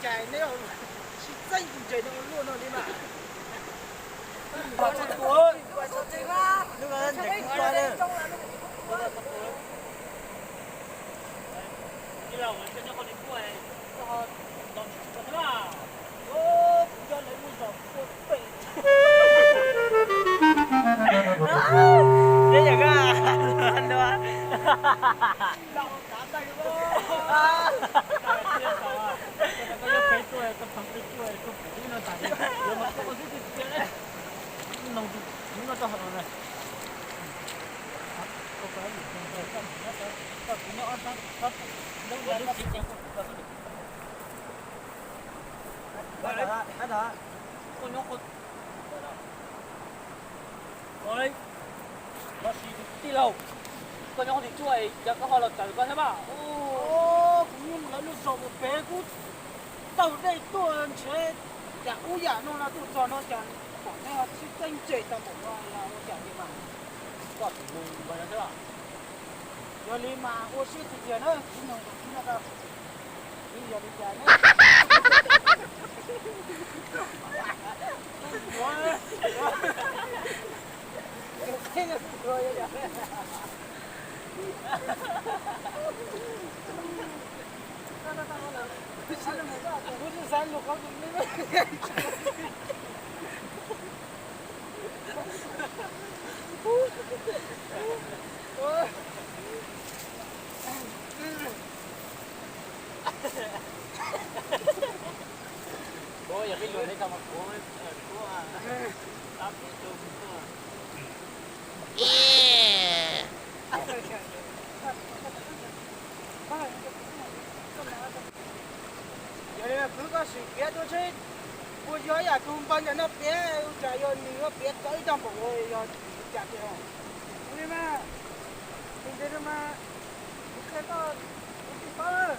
Cais neb tsis txeeb tus ntses no luaj no li mas. Los sis tij laug, koj nyob qhov twg tuaj es cas koj ho los tawm koj thiab mas? Kuv nyob lawv lub zos mus pem kuv taug dej tuaj ntshe cas ub yam no los tuaj txog no cas pom neb sib txeeb ntses tau npaum no ua cas li mas. Koj tsis mus npaws no thiab los? Yog li mas ua siab tiag tiag na, kuv nug tus txiv no rau, yog li cas na? Yog li kwv koj sim piav tuaj seb puas yog yam tus npawg ntawm no piav, ua cas yog nws yuav piav tau ib tag npaum ua yog cas tiag. Ua li mas, tus ntses no mas kuv qhia koj, kuv tsis paub,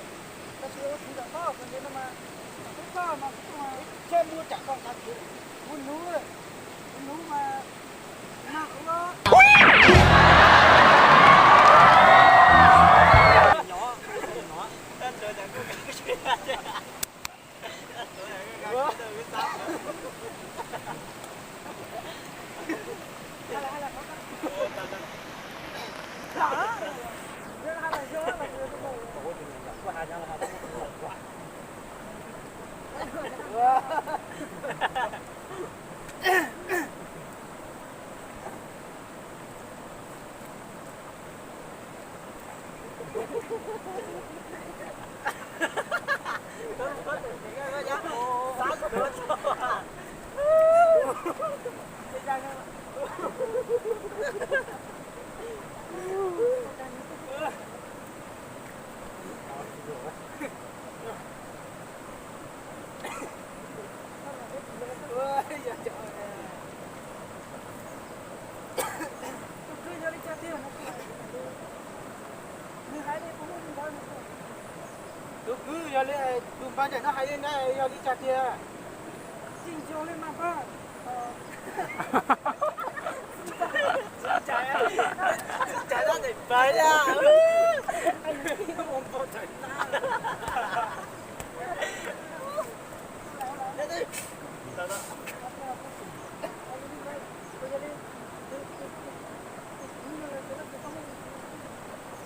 tab sis ua txiv kom paub tus ntses no mas, kom tub paub mas kuv txhob muab tsam koj qab kev. Kuv nuv, kuv nuv mas, mas kuv Tus kwv yog li, tus npawg ntawm no hais li ntawd yog li cas tiag? Tsis nco li mas npawg.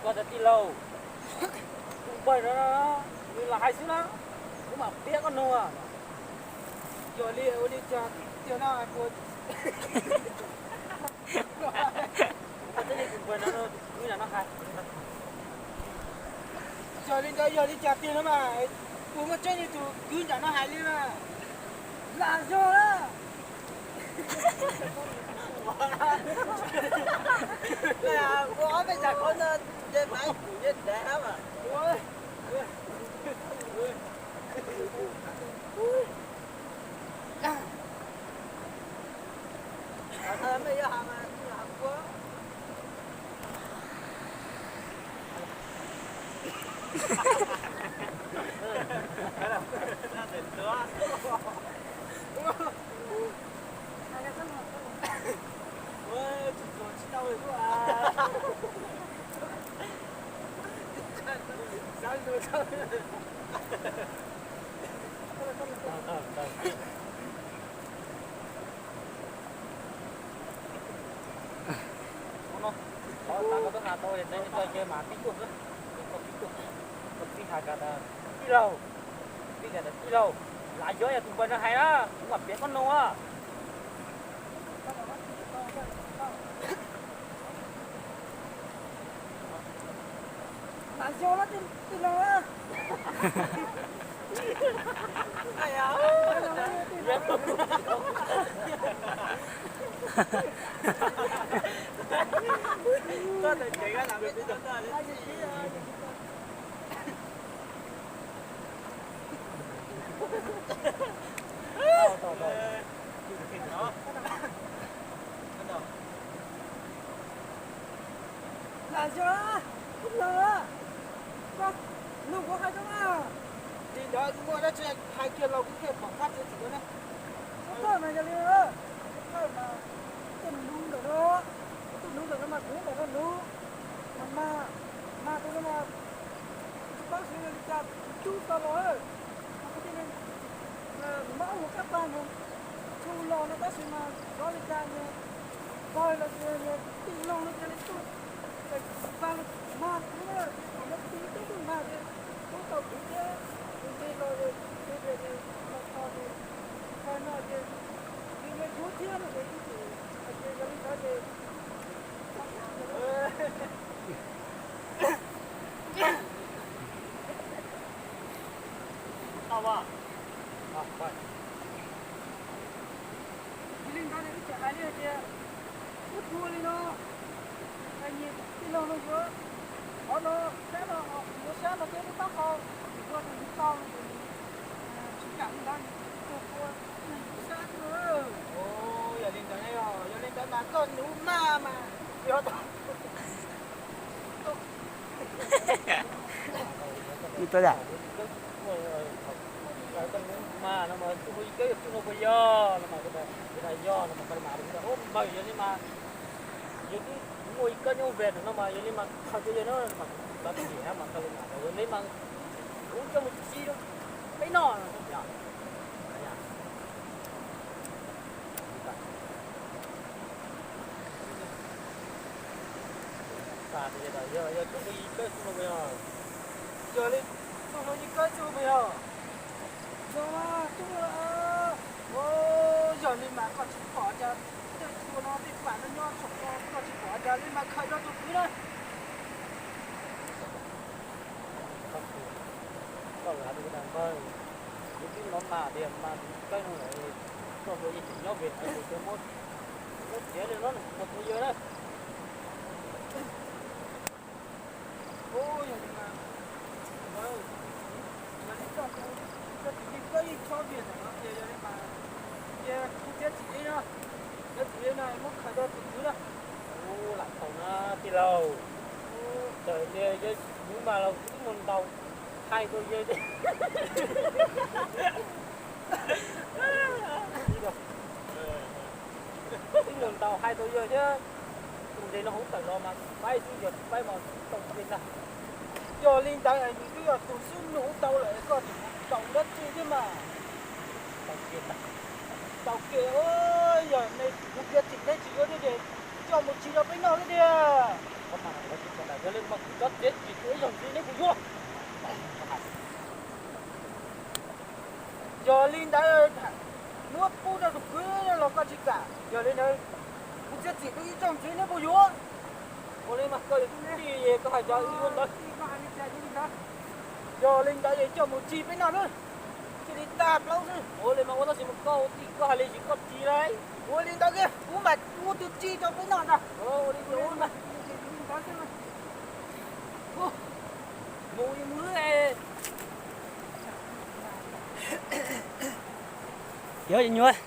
Koj cov tij laug, tus npawg no nws los hais xwb na, kuv mam piav koj nug. Yog li ua li cas tiag no, kuv thiaj li tus npawg no, tus kwv no hais. Yog li ntawd yog li cas tiag no mas, kuv muaj tseeb li tus kwv nram no hais li mas. Lam yog na. Ua ob peb cas qhov no nce maiv kuv nce ntev mas. Ntawd, ntawd, ntawd. Ub no, qhov tas koj twb hais tau, nej tso kiag mas pib tuaj xwb. Koj pib tuaj, koj pib hais kom tas tij laug, pib hais tas tij laug, Lam Xyov yog tus npawg no hais na, kuv mam piav koj mloog os. Lam Xyov no tij laug. Lam Xyov, tij laug, koj mloog kuv hais rau na. Li ntawd muaj dab tsi hais kiag los kuv thiaj pom qab txiav txim rau nej. Tus thawj mas yog li, tus thawj mas tuaj nuv ntawm no, tuaj nuv ntawm no mas kuv ntawm no nuv, mas mas mas rau no mas tsis paub xyov yog li cas, cub tau los mas kuv thiaj li muab ua kab paj mus txhu los no tab sis mas xyov li cas nws pog los sis nws tij laug no cia li tuaj txais paj los mag kuv na, ces thaum no kuv tig teb lug mag ces kuv tau kuv thiab tus ntxhais los ces kuv tias nws los txog ces tsis pog no ces nws yuav kuv thiab no ces kuv txawm hais tias yog li ntawd ces Yog li ntawd ces wb txawm hais li hais tias wb tua li no, nyias tij laug no yuav qhov no sab no, yuav sab no thiab wb pab qhau, nws ua tus nws tau no ces nws tsis kam li ntawd nws tua tua nws sab xwb. Yog li ntawd, yog li ntawd mas koj nuv maj mas yog Ib tuaj yam. Mas no mas txuj no yog txuj no puas yog no mas, yog no mas koj mas ua npawg yog li mas, yog twb muaj ib koj nyob ve no mas yog li mas khaws rau yawg no mas kuv tsis paub tias mas khaws li mas yog li mas kuv coj mus txi rau peb noj. Yog txuj no yog txuj no puas yog? Yog li txuj no yog koj txuj puas yog? Yog txuj no. Yog li mas koj tsis pom cas tej tua no tej pam no nyob saum no koj tsis pom cas li mas khaws rau tus kwv na. Koj lam rau kuv dag npawg, kuv twb hnov mas tias mas tus kawg no lawm, koj hlua yeej tseem nyob ve no ces muab, muab txiav li no kuv mus tua yawg na. Ub, yog li mas, yog li koj, koj tus yeej koj yeej txhob viag ntawm no ces yog li mas, ces kuv txiav txim li no, txiav txim li no muab khaws rau tus kwv na. Ub, lam tau na tij laug. Txawm tias yog kuv mas los kuv twb mus ntaus hais rau yawg thiab. Twb mus ntaus hais rau yawg thiab. Tus ntses no hauv tawm los mas tsis paib xwb, yog tsis paib mas tau cia ntag. Yog li ntawd nws twb yog tus xib hwb nug tau lawm koj tseem mus ntaus dab tsi thiab mas. Tau cia ntag. Tau cia, yog kuv txiav txim neb tsis yuav thiab ces coj mus txi rau peb noj thiab tiag. Yog li mas kuv cov txiav txim kuv ib zaug ntxiv neb puas yuav? Yog li ntawd, muab pub rau tus kwv los koj tsis kam. Yog li ntawd, kuv txiav txim rau ib zaug ntxiv neb puas yuav? Ua li mas koj yuav tij koj hais cov ntawd. Yog li ntawd es coj mus txi peb noj na. Cia li tag plaub xwb. Ua li mas ua tab sis mas koj ua tij koj hais li tsis koj txi lauj. Ua li ntawd kiag kuv mam ua tus txi rau peb noj ntag. Ua li ntawd xwb. Mus mus xwb. Yuav nyuaj.